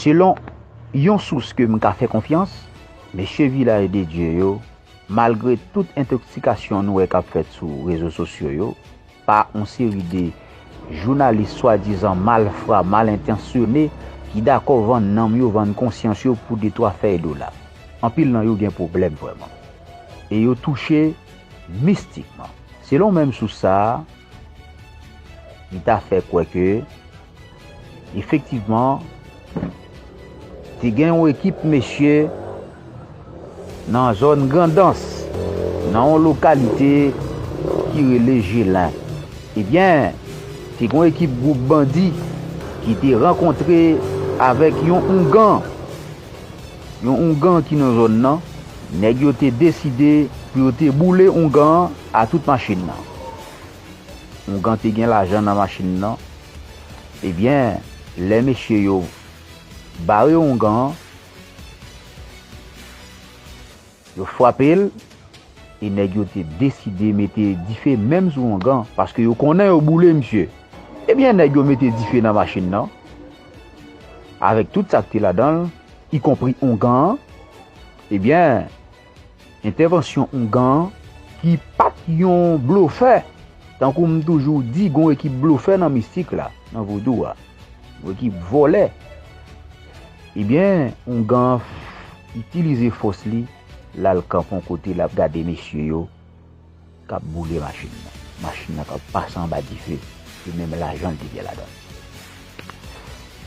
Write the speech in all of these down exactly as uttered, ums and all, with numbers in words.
Selon yon sous ke m ka fè konfyans, mesye Vilaj de Dye yo, malgre tout entoksikasyon nou wè k ap fèt sou rezo sosyo yo, pa yon seri de jounalis swadizan malfra, mal entansyone, ki dakò vann nanm yo, vann konsyans yo pou de twa fèy dola. Anpil nan yo gen pwoblèm vrèman. E yo touche mistikman. Selon menm sous sa a, li ta fè kwè ke, efektivman, te gen yon ekip mesye nan zòn Grandans, nan yon lokalite ki rele Jelen. Ebyen, te gen yon ekip gwoup bandi ki te rankontre avèk yon oungan. Yon oungan ki nan zòn nan, nèg yo te deside pou yo te boule oungan an a tout machin nan. Oungan te gen lajan nan machin nan. Ebyen, lè mesye yo bare oungan an, yo frape l, e nèg yo te deside mete dife menm sou oungan, paske yo konnen yo boule misye. Ebyen, nèg yo mete dife nan machin nan, avèk tout sa k te ladan l, ikonpri oungan an. Ebyen, entèvansyon oungan an, ki pa t yon blofè, tankou m toujou di, gon ekip blofè nan mistik la, nan vodou a, yon ekip vòlè. Ebyen, oungan an f- itilize fòs li, l al kanpe yon kote, l ap gade mesye yo k ap boule machin nan. Machin nan k ap pase anba dife, e menm lajan l te gen ladan l.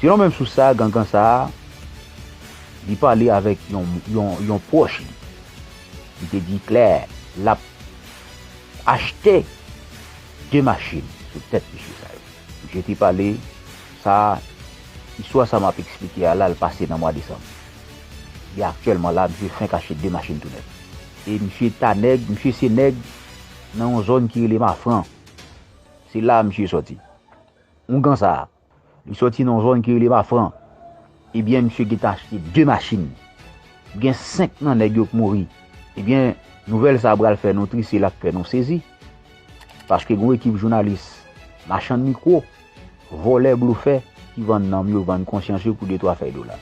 Selon menm sous sa a, gangan sa a, li pale avèk yon, yon, yon pwòch li. Li te di klè, l ap achte de machin sou tèt mesye sa yo. Misye te pale, sa, istwa sa m ap eksplike a la, l pase nan mwa desanm. E aktyèlman la, misye fenk achte de machin tou nèf. E misye ta nèg, misye se nèg nan yon zòn ki rele Mafran. Se la misye sòti. Oungan sa a, li sòti nan yon zòn ki rele Mafran. Ebyen, misye gentan achte de machin. Gen senk nan nèg yo k mouri. Ebyen, nouvèl sa a pral fè nou tris, e l ap fè nou sezi. Paske gon ekip jounalis, machann mikwo, vòlè, blofè, ki vann nanm yo, vann konsyans yo pou de twa fèy dola.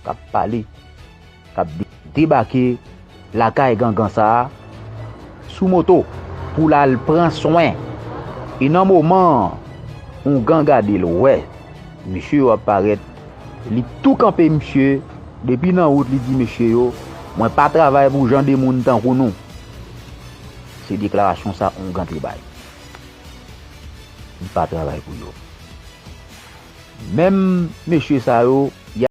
K ap pale, k ap de- debake lakay gangan sa a sou moto pou l al pran swen. E nan moman an, oungan gade l, wè misye yo ap parèt, li tou kanpe misye, depi nan wout li di mesye yo, mwen pa travay pou jan de moun tankou nou. Se deklarasyon sa oungan te bay. Li pa travay pou yo. Menm mesye sa yo,